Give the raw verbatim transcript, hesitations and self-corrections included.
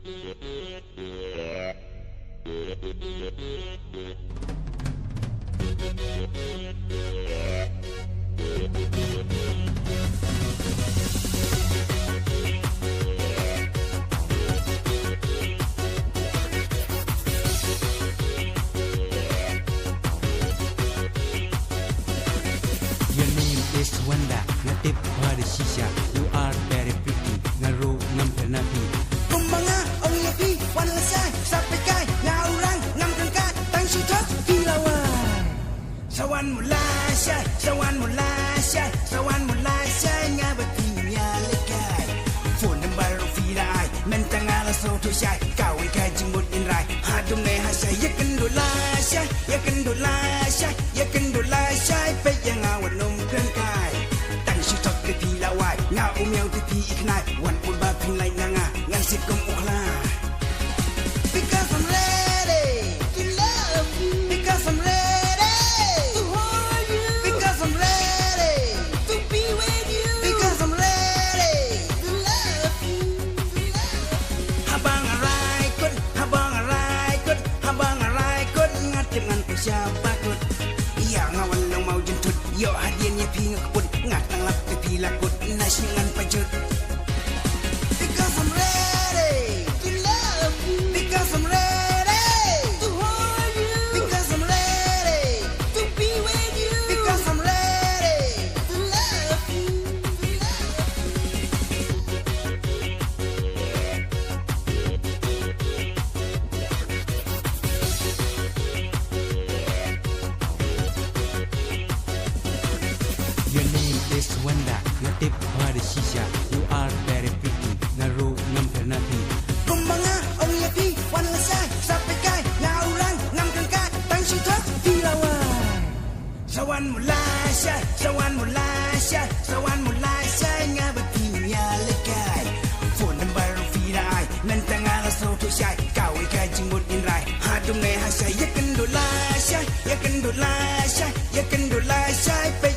Your name is Wanda, nga tip ba da shisha. You are very pretty, nga ruh ngam pher na phi. Kumba nga ong ïa phi, wan lashai, sa peit kai, nga u rang, ngam kren kai, tang shu thok, phi la wan. Sa wan mut lashai, sa wan mut lashai, sa wan mut lashai, nga ba phi ïa leh kai. Phone number ruh phi la ai, mynta nga la sngewthuh shai, kawei ka jingmut in rai, haduh ne ha shai, ïa kynduh lashai, ïa kynduh lashai, ïa kynduh lashai, peit ïa nga wat nym kren kai. Tang shu thok te phi la wai, nga u miaw te phi i khnai, wan pun ba phin lait na nga, ngan sit kum u khla. Because I'm ready to love you. Because I'm ready to hold you. Because I'm ready to be with you. Because I'm ready to love you. Haba nga rai kut, haba nga rai kut, haba nga rai kut, nga tip ngan pyrshah ba kut. Ïa nga wan long maw jynthut, ïoh hadien ïa phi nga kput, nga tang lap te phi la kut, na shu ngan pajut. Because I'm ready to love you. Because I'm ready to hold you. Because I'm ready to be with you. Because I'm ready to love you. Your name is Wanda, nga tip ba da shisha. You are very pretty, nga ruh ngam pher na phi. Kumba nga ong ïa phi, wan lashai, sa peit kai, nga u rang, ngam kren kai, tang shu thok, phi la wan. Sa wan mut lashai, sa wan mut lashai, sa wan mut lashai, nga ba phi ïa leh kai. Phone number ruh phi la ai, mynta nga la sngewthuh shai, kawei ka jingmut in rai, haduh ne ha shai, ïa kynduh lashai, ïa kynduh lashai, ïa kynduh lashai, peit